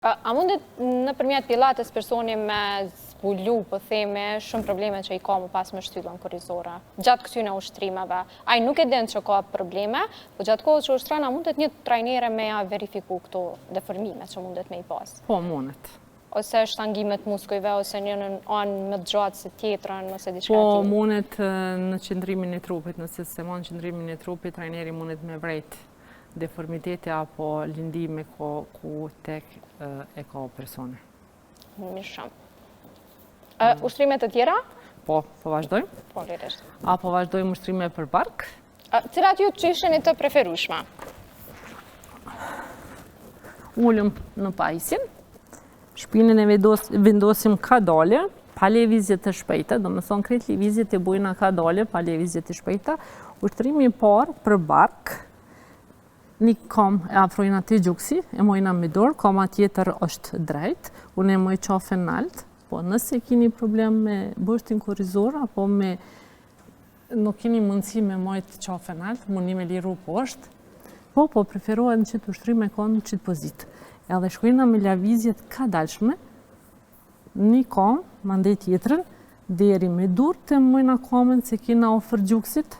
A mundet nëpërmjet pilates personi me zbulu, po themi, shumë probleme që i ka më pas me shtyllën kurrizore, gjatë këtyne ushtrimeve? Ai nuk e din që ka probleme, po gjatë kohës që ushtron, a mundet një trajnere me ja verifiku këto deformime që mundet me i pas? Po, mundet. Ose shtangimet muskujve, ose njënën anë më të gjatë se tjetrën, ose diçka po, tjetër. Po, mundet në qëndrimin e trupit, nëse s'e mon qëndrimin e trupit, trajneri mundet me vrejt deformitete apo lindime ku, ku tek e ka personi. Mirë shumë. Mm. Ushtrime të tjera? Po, po vazhdojmë. Po, lirisht. A po vazhdojmë ushtrime për bark? Cilat ju qishin të preferushme? Ulem në pajisjen, Shpinën e vendosim kadale, pa lëvizje të shpejta, domethonë krejt lëvizjet e bojna kadale, pa lëvizje të shpejta. Ushtrimi i parë për bark, një kom e afrojna te gjoksi, e mojna me dorë, koma tjetër është drejt, unë e moj qafen nalt, po nëse kini problem me boshtin kurrizor, apo me Nuk keni mundësi me majtë qafën nalt, mundni me liru poshtë, po, po preferohet në qitë ushtrim me konë në qitë pozitë. Edhe shkojna me lëvizje të kadalshme, një kom, mandej tjetrën, deri me durt e mojna komën se kena ofër gjoksit,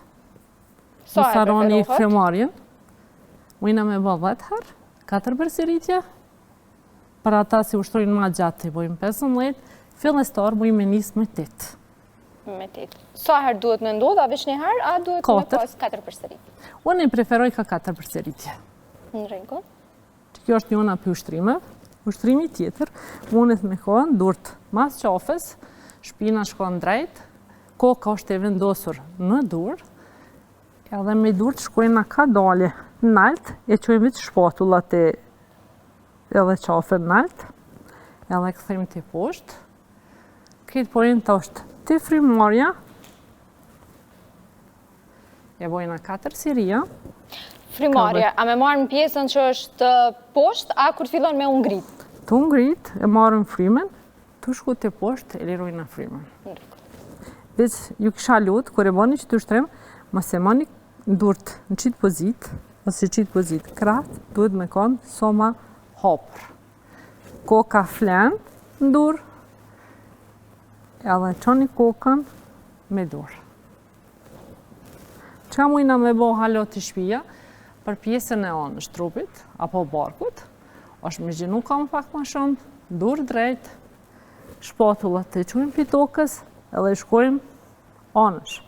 Sa e preferohet? Frymëmarrjen, mujna me bo 10 herë, 4 përsëritje, për ata si ushtrojnë ma gjatë, i bojmë 15, fillestar mujmë me nisë me 8. Me 8. Sa herë duhet me ndodhë, a veç një herë, a duhet me pas 4 përsëritje? Unë i preferoj ka 4 përsëritje. Në rregull. Që kjo është njona prej ushtrimeve. Ushtrimi tjetër, mundet me konë, durt mas qafës, shpina shkon drejt, koka është e vendosur në dur, edhe me durt shkojna kadale nalt, e çojmë veç shpatullat e edhe qafën nalt, edhe kthejmë te poshtë, Krejt poenta është te frymëmarrja. E bojna 4 seria. Frymëmarrja, a me marrë në pjesën që është poshtë, a kur fillon me u ngrit? Tu u ngrit, e marrim frymën, tu shku te poshtë, e lirojna frymën. Veç, ju kisha lutë, kur e boni qit ushtrim, mos e moni durt në qitë pozitë, ose qitë pozitë, krahët, duhet me konë sa ma hapur. Koka flen në dur, edhe çoni kokën me dur. Çka mujna me bo hala te shpia, për pjesën e anës trupit, apo barkut, është me zgjanu kam pak ma shumë, dur drejt, shpatullat e çojmë pi tokës, edhe shkojmë anësh.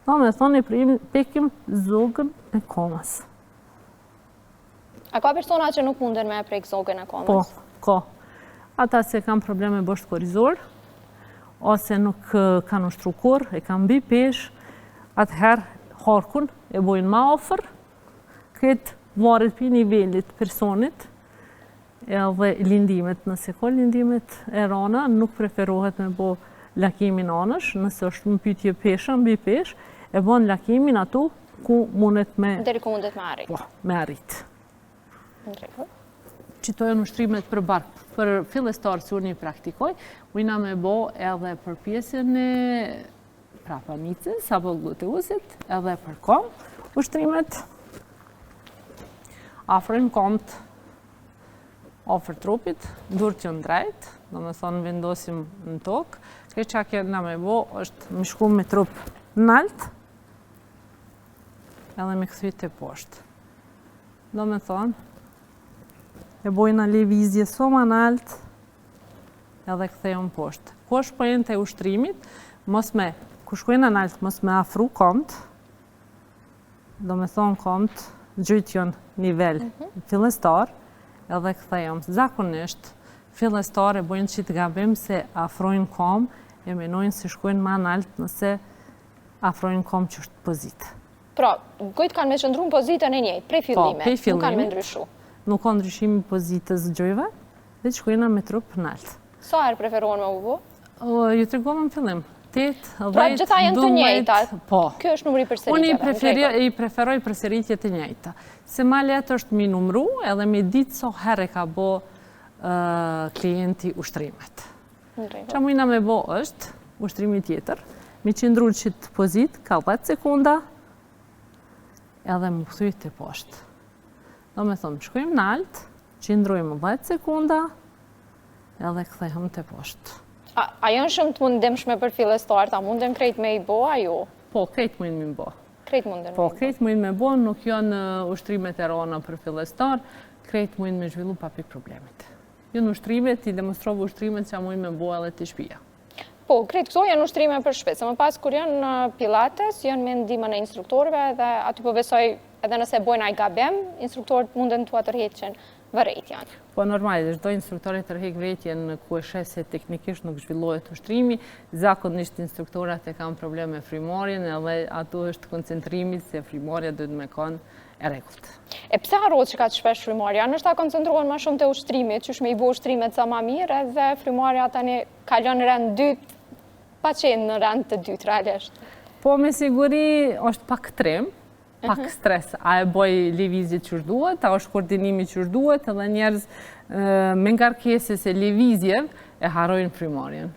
Domethonë, e prekim zogën e komës. A ka persona që nuk munden me e prek zogën e komës? Po, ka. Ata që kanë probleme bosht kurrizor, ose nuk kanë ushtru kurrë, e kanë mbipeshë, atëherë harkun e bojnë ma afër, këtë varet pi nivelit personit, edhe lindimet, nëse ka lindimet e rana, nuk preferohet me bo lakimin anësh, nëse është në pytje pesha, mbipeshë, e bon lakimin ato ku mundet me... Deri ku mundet me arrit. Po, me arrit. Në rregull. Qito janë ushtrimet për bark, për fillestar që unë i praktikoj, mujna me bo edhe për pjesën e prapanicës, apo gluteusit, edhe për kom, ushtrimet afrojmë komt afër trupit, durt janë drejt, domethonë vendosim në tokë, krejt çka kena me bo është me shku me trup nalt, edhe me kthy te poshtë. Domethonë, e bojna lëvizje sa ma nalt, edhe kthejmë poshtë. Ku është poenta e ushtrimit, mos me, kur shkojna nalt, mos me afru komt, domethonë komt, gjujt janë nivel mhm. fillestar, edhe kthejmë. Zakonisht, fillestar e bojnë qitë gabim se afrojnë kom, e menojnë se shkojnë ma nalt nëse afrojnë kom qështu pozitë. Pra, gjujt kanë me qëndru në pozitën e njëjtë, prej po, fillimit, prej nuk kanë me ndryshu. Nuk ka ndryshim pozitës gjujve, veç shkojna me trup nalt. Sa herë preferohen me u bo? Ju tregova në fillim, 8, 10, Pra, gjitha janë të njëjta. Po. Kjo është numri i përsëritjeve. Unë i preferoj përsëritjet e njëjta. Se ma lehtë është mi numru edhe mi ditë sa herë ka bo klienti ushtrimet. Qa mujna me bo është, ushtrimi tjetër, mi qëndru në qitë pozitë, ka 10 sekunda, edhe m'u kthy te poshtë. Domethonë, shkojmë nalt, Qëndrojmë 10 sekunda edhe kthehem te poshtë. A janë shumë të mundimshme për fillestarët, a munden krejt me i bo, a jo? Po, krejt mujnë me i bo. Krejt munden me i bo. Po, krejt mujnë me bo, nuk janë ushtrimet e rona për fillestar, krejt mujnë me zhvillu pa pikë problemit. Janë ushtrimet, i demonstrove ushtrimet që mujnë me bo edhe te shpia. Po, krejt këto janë ushtrime për shpi, se më pas kur janë në pilates, janë me ndihmën e instruktorëve dhe aty po besoj edhe nëse bojnë naj gabim, instruktorët munden t'ua tërheqin vërejtjen. Po, normal, çdo instruktor e tërhek vërejtjen ku e sheh se teknikisht nuk zhvillohet ushtrimi, zakonisht instruktorat e kanë problem me frymarrjen edhe ato është koncentrimi se frymarrja duhet me kanë e rregullt. E pse harrohet që kaq shpesh frymarrja? Ndoshta koncentrohen ma shumë te ushtrimi, qysh me i bo ushtrimet sa ma mirë, edhe frymarrja tani kalon në rend dytë, pa qenë në rend të dytë realisht. Po me siguri është pak trim, pak mhm. stres, a e boj lëvizjet qysh duhet, a është koordinimi qysh duhet, edhe njerëz me ngarkesës e lëvizjev e harrojnë frymarrjen.